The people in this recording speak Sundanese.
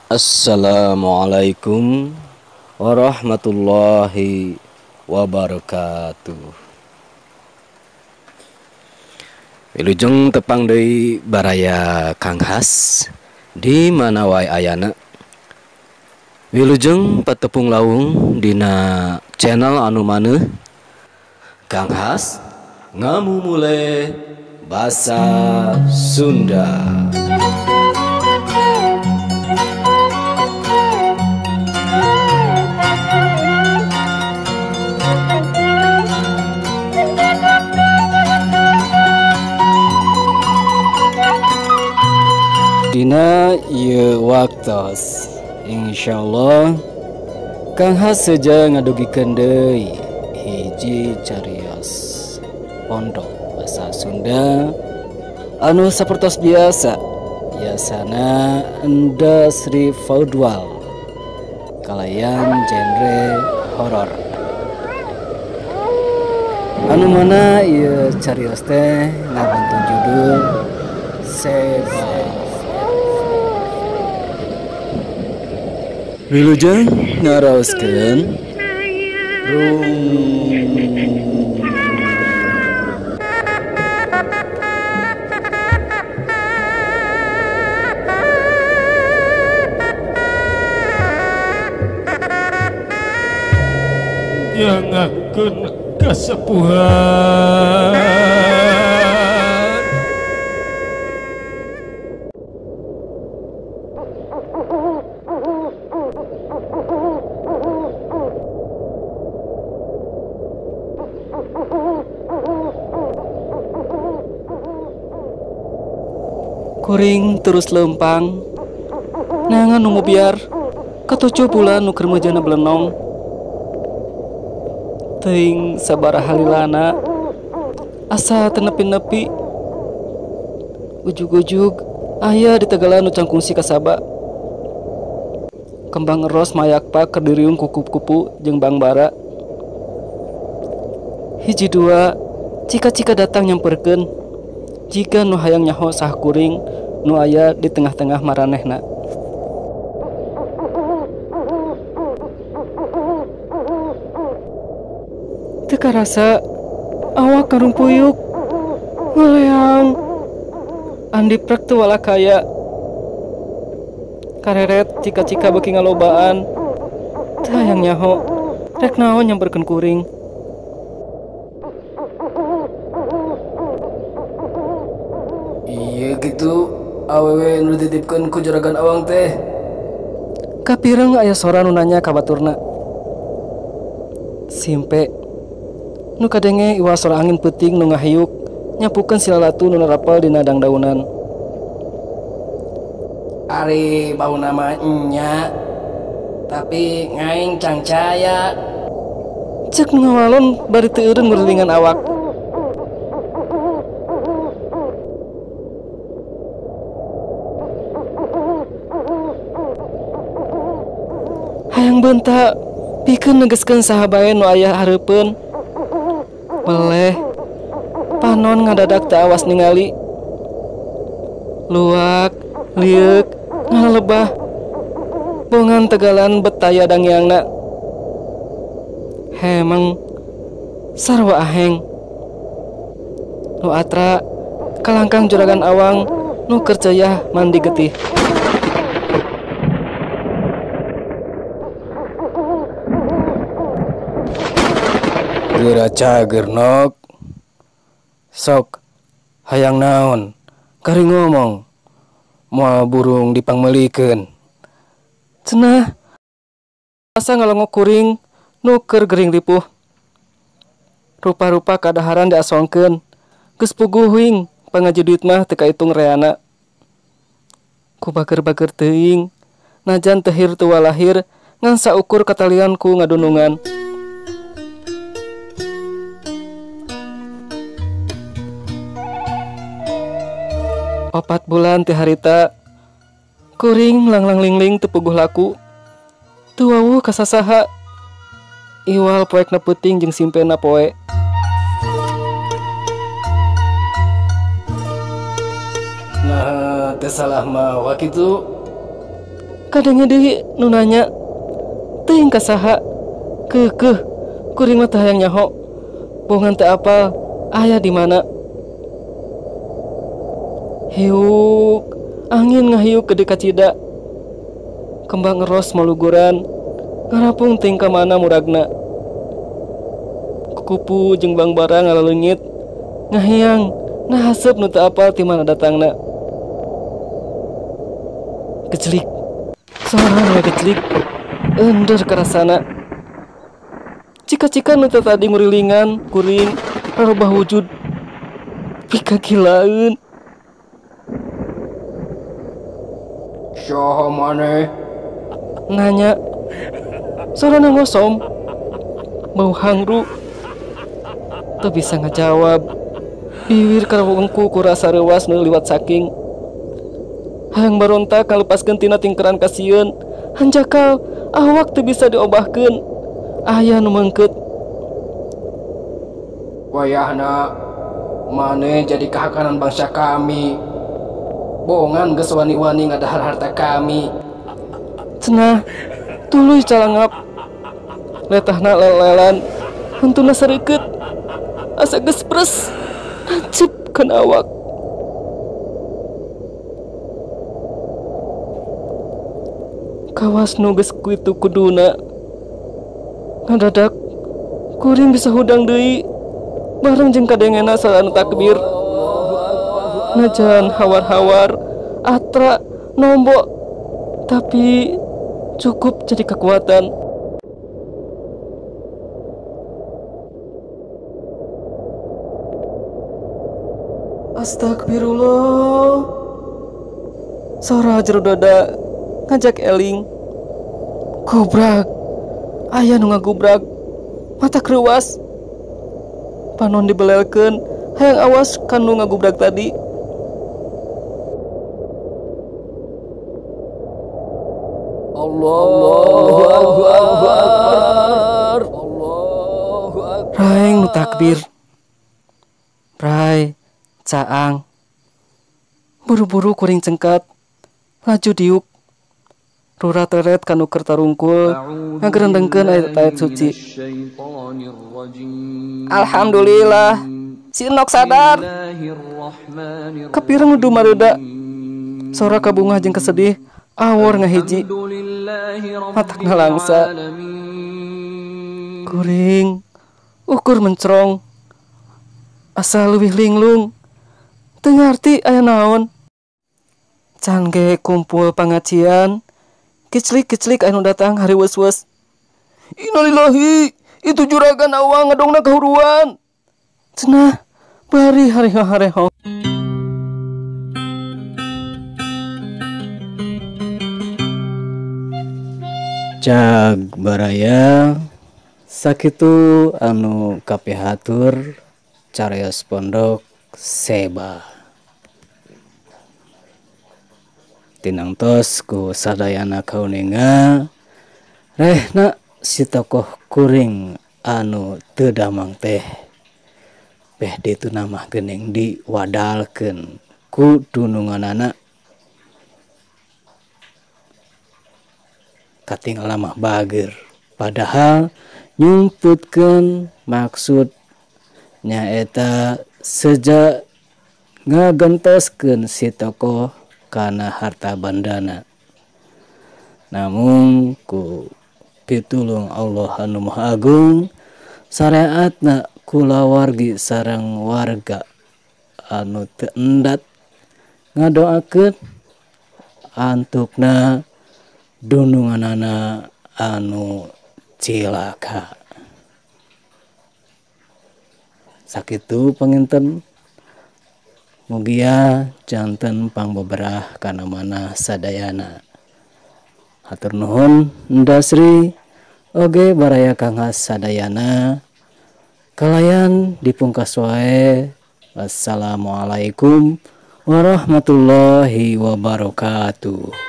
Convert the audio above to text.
Assalamualaikum warahmatullahi wabarakatuh. Wilujeng tepang deui baraya Kang Has di mana wae ayana. Wilujeng patepung lawung dina channel anu maneuh Kang Has ngamumule basa Sunda. Dina ieu waktos insyaallah Kang Has seja ngadugikeun deui hiji carios pondok basa Sunda anu sapertos biasa biasana Enda Sri Faudwal kalayan genre horor anu mana ieu carios teh ngabantu judul Seba. Wilujeng ngaraoskeun nyangakeun kasepuhan. Kuring terus lempang neangan nu biar katujuh bulan nu keur meujana belenong teuing sabaraha lilana asa teu nepi-nepi ujug-ujug aya di tegalan nu cangkungsi kasaba kembang eros mayakpa keur diriung kukup-kupu jeung bangbara hiji dua cika-cika datang nyamperkeun jika nu hayang nyaho sah kuring nu aya di tengah-tengah maranehna. Teu karasa awak karumpuyuk ngaleang andi prek teu walakaya kareret cika-cika beuki ngalobaan teu hayang nyaho rek naon nyamperkeun kuring. Iya gitu, awewe nu dititipkeun ku juragan awang teh. Kapireng aya sora nu nanya ka baturna. Simpe nu kadenge iwa sora angin peuting nu ngahiuk nyapukeun silalatu nu narapel dina dangdaunan. Ari bauna mah nya, tapi ngaing cangcaya. Cek nu ngawalon bari teu eureun ngurilingan awak. Hayang bentak pikeun negeskeun saha bae nu aya hareupeun. Meleh panon ngadadak teu awas ningali. Luak, lieuk, ngalebah. Bongan tegalan betaya dangiangna. Hemeng sarwa aheng. Nu atra kalangkang juragan awang nu keur ceyah mandi getih. Geura cager nok. Sok hayang naon kari ngomong moal burung dipangmeulikeun. Cenah asa ngalongok kuring nu keur gering ripuh. Rupa-rupa kadaharan diasongkeun geus puguh huing pangaji duit mah teu kaitung reana. Ku bager-bager teuing najan teu hir teu walahir ngan saukur katalian ku ngadunungan. Opat bulan ti harita kuring langlang lingling teu puguh laku teu wawuh ka sasaha iwal poekna peuting jeung simpena poe. Nah teu salah mawa kitu. Kadenge deui nu nanya. Teuing ka saha? Keukeuh kuring mah teu hayang nyaho. Bongan teu apal aya di mana. Hiuk, angin ngahiuk gede kacida. Kembang eros maluguran, ngarapung teuing ka mana muragna. Kukupu jeung bang-barang ngalaleungit, ngahiang, nah haseup nu teu apal ti mana datangna. Kecelik, sorang we kecelik, ender karasana. Cika-cika nu teu tadi ngurilingan, kuring, rarobah wujud, pikagilaeun. Saha maneh? Nanya. Sorana ngosom, bau hangru. Teu bisa ngajawab. Biwir karawengku ku rasa reuwas nu liwat saking. Hayang barontak ngalepaskeun tina tingkeran kasieun. Hanjakal awak teu bisa diobahkeun. Aya nu meungkeut. Wayahna maneh jadi kahakanan bangsa kami. Bongan geus wani-wani ngadahar harta kami. Cenah tuluy calangap. Letahna lelelan, huntuna sareukeut. Asa geus pres, nancep kana awak. Kawas nu geus kitu kuduna. Ngadadak kuring bisa hudang deui bareng jeung kadengena sarana takbir. Najan hawar-hawar, atra, nombo, tapi cukup jadi kekuatan. Astagfirullah. Sora jero dada ngajak eling. Gubrak, aya nu ngagubrak, mata kreuwas. Panon dibelelkeun, hayang awas kan nu ngagubrak tadi. Allahu Akbar. Allahu Akbar. Raeng nu takbir. Rai, caang. Buru-buru kuring cengkat, laju diuk. Rura teret kanu keur tarungkul, ngagerendengkeun ayat-ayat suci. Alhamdulillah, si Enok sadar. Kapireng nudu mareuda. Sora kabungah jeung kesedih, awor ngahiji. Matakna langsa. Kuring ukur mencrong. Asa leuwih linglung. Teu ngarti aya naon. Can ge kumpul pangajian. Kiclik-kiclik anu datang hari weus-weus. Innalillahi, itu juragan awang ngadongna kahuruan. Cenah bari hari hareho. Cag baraya sakitu anu kapihatur cariyos pondok Seba. Tinangtos ku sadayana kauninga rehna si tokoh kuring anu teu damang teh beh ditu namah geuning diwadalkeun ku dununganana katingal mah bager padahal nyumputkeun maksud nyaeta seja ngagentoskeun si tokoh kana harta bandana. Namun ku pitulung Allah anu Maha Agung syariatna kulawargi sareng warga anu teu endat ngadoakeun antukna dununganana anu cilaka. Sakitu panginten mugia janten pangbeberah kana manah sadayana. Hatur nuhun Ndasri oge baraya kanggas sadayana. Kalayan dipungkas wae. Wassalamualaikum warahmatullahi wabarakatuh.